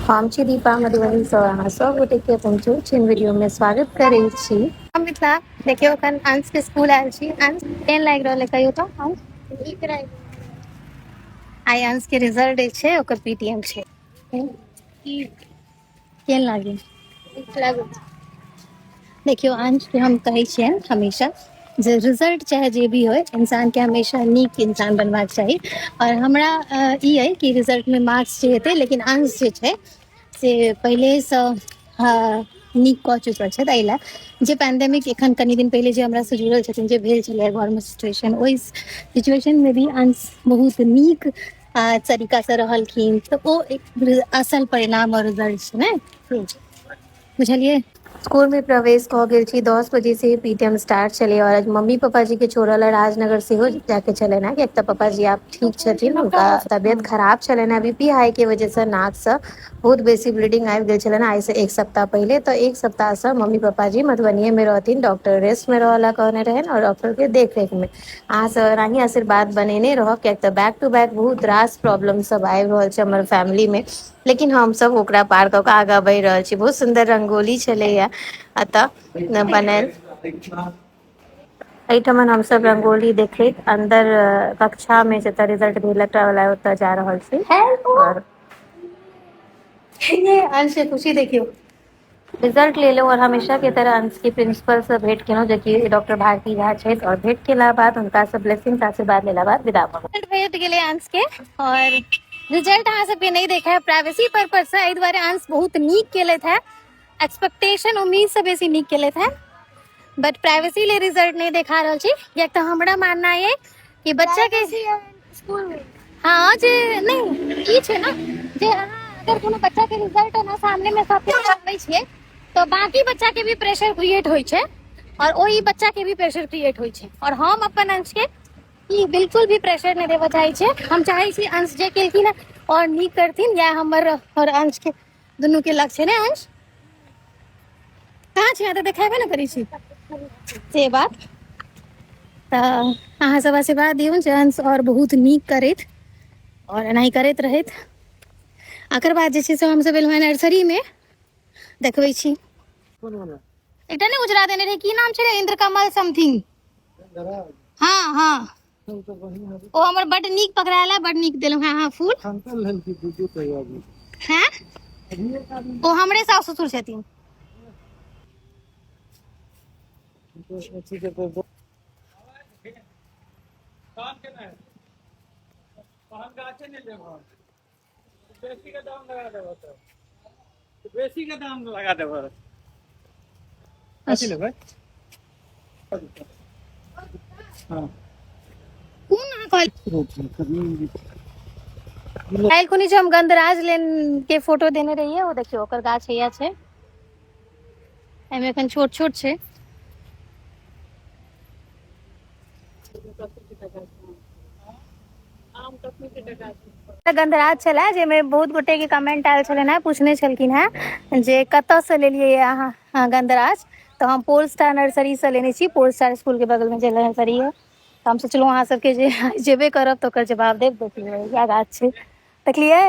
हम छी दीपा मधुबनी सँ, अहाँ सब गोटे के अपन छोट छिन वीडियो में स्वागत करै छी। हम मिथिला देखियौ एखन अंश के स्कूल आयल छी। अंश केहन लागि रहल है कहियौ तऽ? अंश नीक लागि। आइ अंश के रिजल्ट छै, ओकर पीटीएम छै। केहन लागल? नीक लागल। देखियौ अंश के हम कहै छियनि हमेशा जे रिजल्ट चाहे जे भी होइ, इंसान के हमेशा नीक इंसान बनबाक चाही। और हमरा ई अइ कि रिजल्ट में मार्क्स जे हेतै, लेकिन अंश जे छै से पहिलेसँ नीक कऽ चुकल छथि। एहि लए जे पैंडेमिक एखन कनि दिन पहिले जे हमरा से जुड़ल छथिन, जे भेल छलै घरमे सिचुएशन, ओहि सिचुएशन मे भी अंश बहुत नीक तरीका से रहलखिन, तऽ ओ एक असल परिणाम और रिजल्ट छै ने, बुझलियै? स्कूल में प्रवेश कऽ गेल छी। 10 बजे से पीटीएम स्टार्ट छलै और आज मम्मी पापा जी के छोड़ल राजनगर सेहो जाके छलै ने, किएक तऽ पापा जी आब ठीक छथिन, हुनका तबियत खराब छलनि है, बीपी हाई के वजह से नाक से बहुत बेसी ब्लीडिंग आबि गेल छलनि आइ से 1 सप्ताह पहिले। तऽ 1 सप्ताह से मम्मी पापा जी मधुबनीये में रहथिन, डॉक्टर रेस्ट में रहला कहने रहनि और डॉक्टर के देख रेख में। अहाँ सब एनाही आशीर्वाद बनेने रहब, किएक तऽ बैक टू बैक बहुत रास प्रॉब्लम सब आबि रहल छै हमर फैमिली में, लेकिन हम सब ओकरा पार कऽ के आगाँ बढ़ि रहल छी। बहुत सुंदर रंगोली छलैया एतऽ बनायल। एहिठमन हमसब रंगोली देखैत अंदर कक्षा में जतऽ रिजल्ट भेल वाला ओतऽ जा रहल छी। और ये अंश के खुशी देखियौ। रिजल्ट लेलहुँ और हमेशा के तरह अंश के प्रिंसिपल से भेंट केलहुँ, जे कि डॉक्टर भारती झा छथि, और भेंट केला बाद हुनका से ब्लेसिंग आशीर्वाद लेला बाद विदा भऽ गेल। रिजल्ट भेट गेलै अंश के और रिजल्ट अहाँ सबके नहीं देखा है प्राइवेसी पर्पज से, एहि दुआरे अंश बहुत नीक केलथि है, एक्सपेक्टेशन उम्मीद से बेसी नीक केलथि है, बट प्राइवेसी ले रिजल्ट नहीं देखा रहल छी, किएक तऽ हमरा मानना ये कि बच्चा के स्कूल में हाँ जे नहीं ई छै ना जे अहाँ अगर कोनो बच्चा के रिजल्ट ना सामने में सबके आबै छियै तऽ बाकी बच्चा के भी प्रेशर क्रिएट होइ छै और ओहि बच्चा के भी प्रेशर क्रिएट होइ छै। और हम अपन अंश के ई बिल्कुल भी प्रेशर नहीं देबऽ चाहै छियै। हम चाहै छी अंश जे केलखिन हँ और नीक करथिन, या हमर और अंश के दुनू के लक्ष्य ने। अंश कहाँ छै? तऽ देखेबे ने करै छी से बात। तऽ अहाँ सब आशीर्वाद दियौ जे अंश और बहुत नीक करैत और एनाही करैत रहैत। एकर बाद जे छै से हमसब एलहुँ हँ नर्सरी में, देखबै छी। एकटा ने उजरा देने रहे, की नाम छलै? इंद्रकमल समथिंग। हाँ हाँ, ओ हमर बड नीक पकड़ायल है, बड नीक देलहुँ हँ अहाँ फूल। हैं ओ हमरे सास ससुर छथिन। बेसी के दाम लगा देबो। कथी लेबै? हाँ। कोन अहाँ कहल? काल्हि खुनी जे हम गंधराज लेन के फोटो देने रहियै, ओ देखियौ ओकर गाछ हैया छै, एहिमे एखन छोट छोट छै। गंधराज छलै जाहिमे बहुत गोटे के कमेंट आयल छलनि हेँ, पूछने छलखिन हेँ जे कतऽसँ लेलियै अहाँ गंधराज, तऽ हम पोल स्टार नर्सरीसँ लेने छी, पोल स्टार स्कूलके बगलमे जे नर्सरी यऽ। तऽ हम सोचलहुँ अहाँ सबके जे जेबे करब तऽ ओकर जवाब देब। देख लियौ इएह गाछ छै, देखलियै?